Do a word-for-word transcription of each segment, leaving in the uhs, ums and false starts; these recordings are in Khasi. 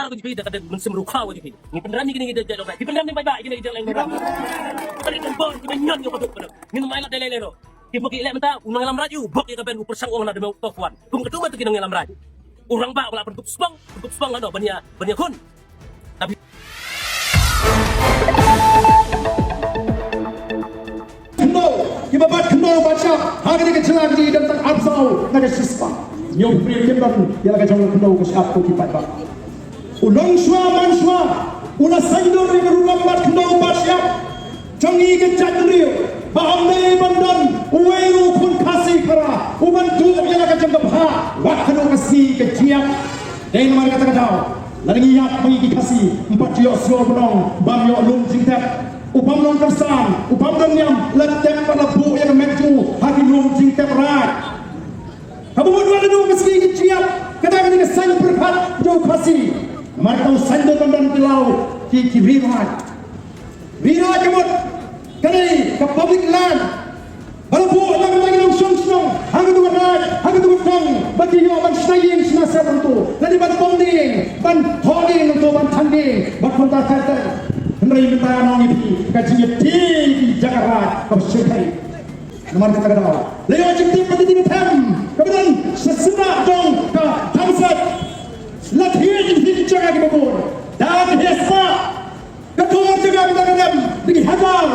Ki phi da ka dei mynsiem rukhaw ki phi. Ngi pynrem ïa kine ki jait nongrai. Ki pynrem ïa paidbah ïa kine ki jait nongrai. Ka dei tang bor ki ban ñion ïa ka duk ka duk. Ngin ym ailad de lei lei ruh. Ki bok ki leh mynta u nongïalam Raj u bok ïa ka ben u pyrshang u ong na dei u top one. Kum katu ma tu ki nongïalam Raj. U rangbah u la pynkup spong, pynkup spong hano ban ïa, ban ïakhun. Tapi khyndew, kiba bat khyndew bat shyiap ha kane ka jylla ka dei don tang arphew saw na ka shispah. Ñiew pynrem kim don ïa la ka jong khyndew ka shyiap ko ki paidbah. U nongshuwa manshuwa u la saiñdur ïa ka rukom bat khyndew bat shyiap jong ngi ki jaitbynriew ba ym dei ban don uwei ruh u khun Khasi para u ban duh ïa la ka jong ka bha wat haduh ka sngi ka jingïap. Dei namar kata ka daw lada ngi ïap ma ngi ki Khasi ym pat ju ïoh sngewbha ban ong bam ïoh lum jingtep. U bym long kyrsan, u bym don niam, la tep bad la buh ïa ka met jong u ha ki lum jingtep raid. Kaba mut wat haduh ka sngi ka jingïap, kata ka dei ka saiñ pyrkhat jong u Khasi. Namar kata u saiñdur ban don ki law ki, ki ri raid. Ri raid ka mut ka dei ka public land. Ba la buh na ka bynta ki nongshong shnong ha katu ka raid, ha katu ka thong, ba ki ïoh ban shna ïing shna sem hangto, lane ban pom dieng, ban thoh dieng hangto, ban than dieng, ban kumta ter ter. Hynrei mynta ngi ong ïa phi ka jingïateh ki jaka raid kaba shyrkhei. Namar kata ka daw la ïoh jingtip ba ka dei ka them kaba don sha syrah jong ka Thamsat. La thied ïa ki jaka kiba bun da ka heh spah. Ka dor jaka mynta ka dem da ki hajar.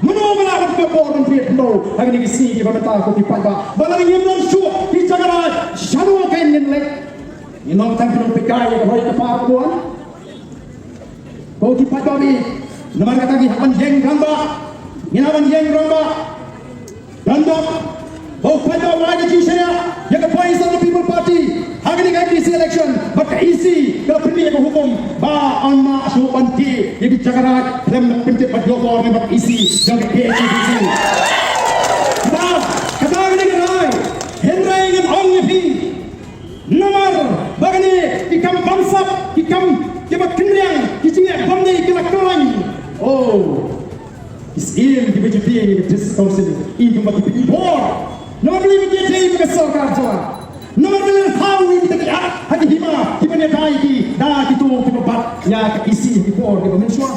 Mano ba lah ban pynbor ban thied khyndew ha kine ki sngi kiba mynta ko ki paidbah? Ba lada ngim don shuh ki jaka raid shano kein ngin leit? Ngin ong tang ki nongpeitkai ïa ka roi ka par ka bun. Ko ki paidbah, namar kata ngi hap ban ïeng rangbah. Ngi hap ban ïeng rangbah. Don bok ba u paidbah u ai ka jingshaniah ïa ka Voice of the People Party ha kane ka M D C election, bad ka E C ka la pynmih ïa ka hukum ba ym lah shuh ban thied ïa ki jaka raid khlem da pyntip bad ïoh bor ne bad E C jong ka K H A D C. Kata, kata ka dei ka rai. Hynrei ngan ong ïa phi, namar ba kane ki kam bamsap, ki kam kiba kynriang, ki jingleh bymdei ki la khlaiñ. Oh, ki syiem kiba ju tieng ïa ka District Council, ïa kiba ki pynbor. Namar balei ba ki ïadei bad ka sorkar jylla? Namar balei ha u ïa kita ki ap ha ki hima kiban ïadei ki da kito kiba bat ïa ka E C ha ki por kiba mynshuwa.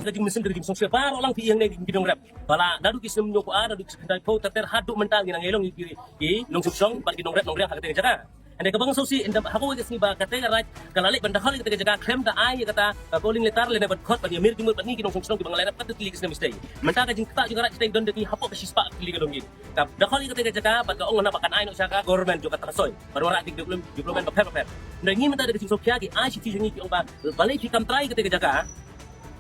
Ka jingmynsiem ka jingsngewsih baroh lang phi ïeng ne ki nongrep. Ba la naduh ki snem hynñiewphew ar, naduh ki snem khyndaiphew ter ter haduh mynta ngi nang ïalong ïa ki, ki nongshong shnong bad ki nongrep nongriang ha kata ka jaka. Hynrei kaba nga sngewsih, ynda ha kawei ka sngi ba kata ka raid ka la leit ban dkhot ïa kata ka jaka khlem da ai ïa kata ka polling letter lane ban khot ban ïamir jingmut bad ngi ki nongshong shnong kiba nga la ïarap katto katne ki snem shisha. Mynta ka jingktah jong ka raid shisha don da ki hapoh ka shispah tylli ka dong ngi. Ka dkhot ïa kata ka jaka bad ka ong na ba kan ai noh sha ka government jong kata ka soi ban wanrah ki development, development bapher bapher. Hynrei ngi mynta da ka jingsngewkhia ki ai shithi jong ngi ki ong ba balei phi kam trai ïa kata ka jaka.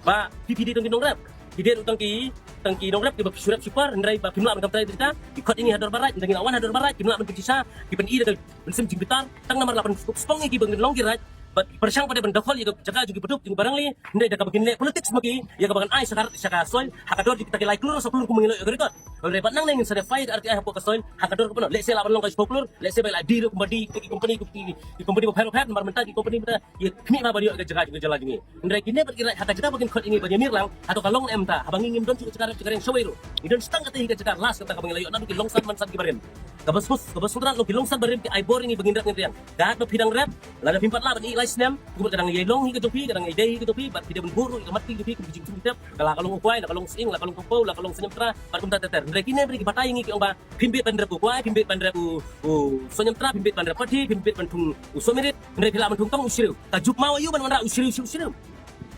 Ba phi phi dei tang ki nongrep. Phi dei ruh tang ki, tang ki nongrep kiba shu rep shu par, hynrei ba phim lah ban kam trai ïa kata. Ki khot ïa ngi ha dorbar raid, hynrei ngi la wan ha dorbar raid, phim lah ban pynshisha, ki pyni da ka mynsiem jingbitar, tang namar la pynkup spong ïa ki ba ngin long ki raid, bad pyrshang pat ban dkhot ïa ka jaka jong ki baduk jong ki barangli, hynrei da kaba kin leh politics ma ki, ïa kaba kan ai sha ka, sha ka soi, ha ka dor jong kita ki lai klur saw klur kumba ngi la ïoh ka record. Hynrei bad nangne ngin sa dei fight R T I hapoh ka soi, ha ka dor kaba noh, lehse lah ban long ka shiphew klur, lehse ba la die ruh kumba die ki company, ki, ki company bapher bapher, namar mynta ki company mynta ïa khmih bha ban ïoh ka jaka jong ka jylla jong ngi. Hynrei kine pat ki raid ha ka jaka ba kin khot ïa ngi ban ïamir lang, hato ka long ne em ta, haba ngi ngim don shuh ka jaka rep jaka riang shawei ruh. Ngi don shi tang kata hi ka jaka last kata kaba ngi la ïoh naduh ki long san man san ki barim. Kaba sngewsih, kaba sngewsih ruh ki long san barim ki ai bor ïa ngi ba ngin rep ngin riang. Kat ba phi dang rep, lada phim pat lah ban ïoh lai snem, kumta ka dang ïai long hi ka jong phi, ka dang ïai dei hi ka jong phi, bad phi dei ban buh ruh ïa ka mat ka jong phi kum ki jingthung jingtep, ka la ka long u kwai, la ka long sying, la ka long u kpaw, la ka long u sohñiamtra, bad kumta ter ter. Hynrei kine pat ki batai ïa ngi ki ong ba phim bit ban rep u kwai, phim bit ban rep u, u sohñiamtra, phim bit ban rep pathi, phim bit ban thung u sohmirit, hynrei phi lah ban thung tang u shriu. Ka juk maw aïu ban wanrah u shriu, shriu, shriu.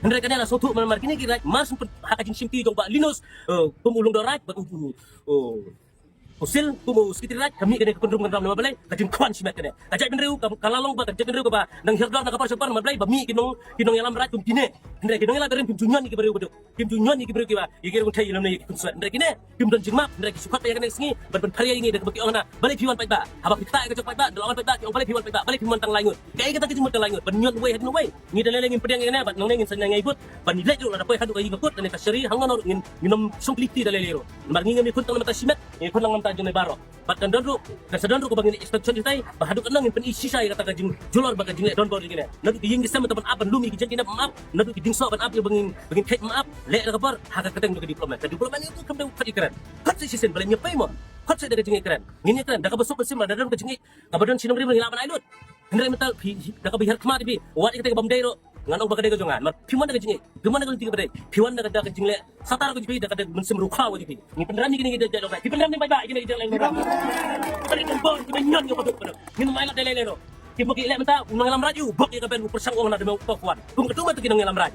Hynrei kane la sngewthuh namar kine ki raid, mar shu pyn ha ka jingshimti jong Bah Linus, eh, kum u lyngdoh raid, bad u, u, u, u Sil, kum u sekretari raid, ka mih kane ka kynrum kynram namar balei, ka jingkhwan shimet kane. Ka jaitbynriew, ka, ka la long ba, ka jaitbynriew kaba nang hiar dor na ka por sha ka por namar balei, ba mih ki nong, ki nongïalam raid kum kine. Hynrei ki nongïalam barim kim ju ñion ïa ki briew baduk. Kim ju ñion ïa ki briew kiba, ïa ki rung thei ïa lymne ïa ki khunswet. Hynrei kine, kim don jingmap, hynrei ki shu khot ba ïa kane ka sngi, ban pynpher ïa ngi da kaba ki ong na. Balei phi wan paidbah? Haba phi ktah ïa ka jong paidbah, da la wan paidbah, ki ong balei phi wan paidbah, balei phi wan tang lai ngut? Kaei kata ka jingmut ka lai ngut, ban ñion uwei hadien uwei. Ngi da lei lei ngin pdiang ïa kane, bad nangne ngin sa nang ïai bud, ban leit ruh lada poi haduh ka ïing ka kut, lane ka shari, hangne ruh ngin, ngin ym shong kylli kti da lei lei ruh. Namar ngi ngim ïakhun tang na bynta shimet, ngi ïakhun lang na bynta jong ngi baroh. Bad kan don ruh, kan sa don ruh kaba ngin expansion ïa tai, ba haduh katno ngin pyni shisha ïa kata ka jingjulor bad ka jingleh donbor jong kine. Naduh ki ïing ki sem ban ap ban lum ïa ki jingkine ban ap, naduh ki diengsoh ban ap ïa ba ngin, ba ngin kheit ban ap, leh da ka bor, ha ka kyrteng jong ka development. Ka development ïa ka kam dei khot ïa kren. Khot shisien balei ngim pei mo. Khot shisien da ka jingïakren. Ngin ïakren, da kaba suk ka sim, da don ka jingïa, kaba don shi nongrim ngi lah ban ai lut. Hynrei mynta phi, da kaba hiar khmat ïa phi, wat ïa kata kaba ym dei ruh. Ngan ong ba ka dei ka jong nga. Namar phi wan da ka jingïeit. Phi wan da ka lynti kaba dei. Phi wan da ka, da ka jingleh satar ka jong phi, da ka dei mynsiem rukom ka jong phi. Ngi pynran ïa kine ki dei jait lok. Phi pynran ne bye bye ïa kine ki jait lok. Ka dei kompor kiba ñion ïa ka duk ka duk. Ngin ym ai lad dei lei lei noh. Ki bok ki leh mynta u nongïalam raij u bok ïa ka ben u pyrshang ong na dei ma u to kwah. Kum katu ma tu ki nongïalam raij.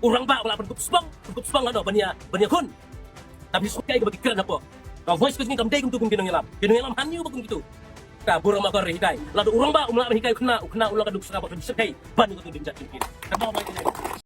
U rangbah u lah pynkup spong, pynkup spong hano ban ïa, ban ïakhun. Tapi sngewthuh kaba ki kren hapoh. Ka voice ka jong ngi kam dei kumtu kum ki nongïalam. Ki nongïalam hangne ba kum kitu. Ka burom akor hikai. Lada u rangbah um lah ban hikai u khynnah, u khynnah u long ka duk sngap ba kan sngewthuh ban ka tu ding jat jingkit. Ka daw bai.